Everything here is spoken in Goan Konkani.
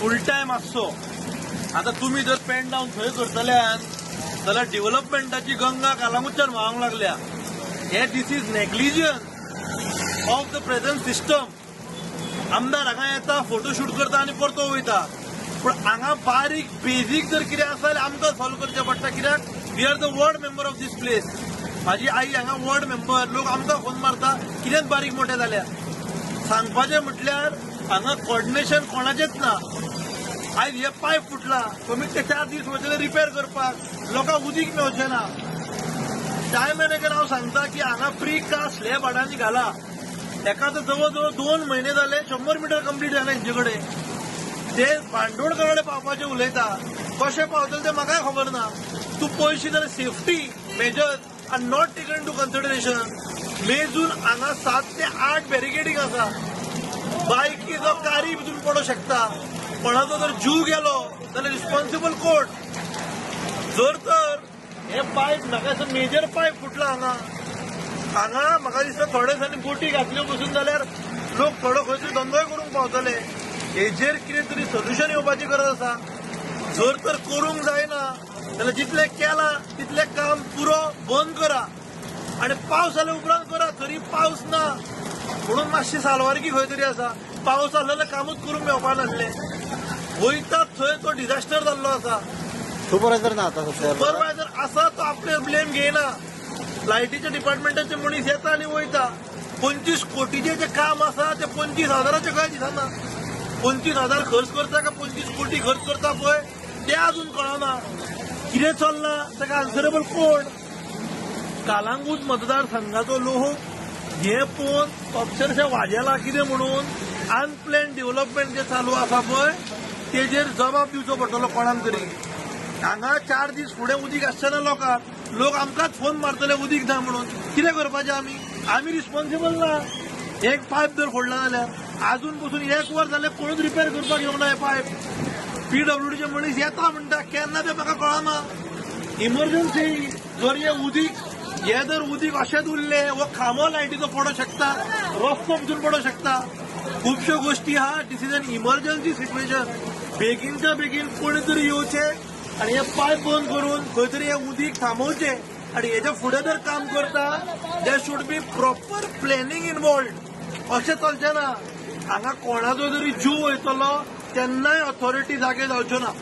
फूल टायम आसचो. आतां तुमी जर पेन डावन थंय करतल्यान जाल्यार डेव्हलपमेंटाची गंगा कालांगुटच्यान व्हांवंक लागल्या. हे this is negligence of the present system. आमदार हांगा येता, फोटोशूट करता आनी परतो वयता, पूण हांगा बारीक बेजीक जर कितें आसा जाल्यार आमकां सॉल्व करचें पडटा. कित्याक we are the ward member of this place. म्हाजी आई हांगा वॉर्ड मेंबर, लोक आमकां फोन मारता कितेंच बारीक मोठें जाल्यार. सांगपाचें म्हटल्यार हांगा कॉर्डिनेशन कोणाचेंच ना. आयज हे पायप फुटला, कमीत ते 4 दीस वयतले रिपेर करपाक, लोकांक उदीक मेळचें ना. टायम एन्ड अगेन हांव सांगता की हांगा प्री कास्ट स्लॅब हाडांनी घाला. एका तर जवळ जवळ 2 म्हयने जाले 100 मिटर कंप्लीट जालें हेंचे कडेन. ते बांदोडकर कडेन पावपाचें उलयता, कशें पावतले तें म्हाकाय खबर ना. तूं पयशे जाल्यार safety measures are not taken to consideration. मेजून हांगा 7 ते 8 बॅरिकेडींग आसा. बायकी जावं कारी भितून पडोंक शकता. कोणाचो जर जीव गेलो जाल्यार रिस्पॉन्सिबल कोण? जर तर हे पायप म्हाका दिसता मेजर पायप फुटला हांगा. हांगा म्हाका दिसता थोडे दिसांनी बोटी घातल्यो बसून जाल्यार लोक थोडो खंय तरी धंदोय करूंक पावतले. हेजेर कितें तरी सोल्युशन येवपाची गरज आसा. जर तर करूंक जायना जाल्यार जितलें केलां तितलें काम पुरो बंद करा आनी पावस जाल्या उपरांत करा. तरी पावस ना म्हणून मातशी सालवारकी खंय तरी आसा. पावस आसलो जाल्यार कामूच करूंक मेळपा नासलें. वयता थंय तो डिझास्टर जाल्लो आसा. सुपरवायझर ना आता सध्या, सुपरवायझर आसा तो आपले ब्लेम घेयना. लायटीच्या डिपार्टमेंटाचे मनीस येता आनी वयता. 25 कोटीचें जें काम आसा तें 25,000 काय दिसना. 25,000 खर्च करता काय 25 कोटी खर्च करता पळय तें अजून कळना. कितें चल्लां ताका आन्सरेबल कोण? कालांगूट मतदारसंघाचो लोक हे पळोवन अक्षरशः वाजेला. कितें म्हणून अनप्लॅन डेव्हलपमेंट जें चालू आसा पळय तेजेर जबाब दिवचो पडटलो कोणाक तरी. हांगा 4 दीस फुडें उदीक आसचें ना लोकांक. लोक आमकांच फोन मारतले उदीक ना म्हणून. कितें करपाचें आमी? आमी रिस्पॉन्सिबल ना. एक पायप जर फोडला जाल्यार आजून पसून 1 वर जालें कोणूच रिपेर करपाक येवंक ना हें पायप. पीडब्ल्यूडीचे मनीस येता म्हणटा, केन्ना तें म्हाका कळना. इमर्जन्सी जर हे उदीक हे जर उदीक अशेंच उरलें वो खांबो लायटीचो पडोंक शकता, रस्तो भितून पडोंक शकता. खुबश्यो गोश्टी आहा. This is an emergency situation. बेगीनच्या बेगीन कोणी तरी येवचें आनी हे पायप बंद करून खंय तरी हें उदीक थांबोवचें आनी हेच्या फुडें जर काम करता there should be proper planning involved. अशें चलचें ना. हांगा कोणाचो जरी जीव वयतलो तेन्नाय ऑथॉरिटी जागे जावच्यो ना.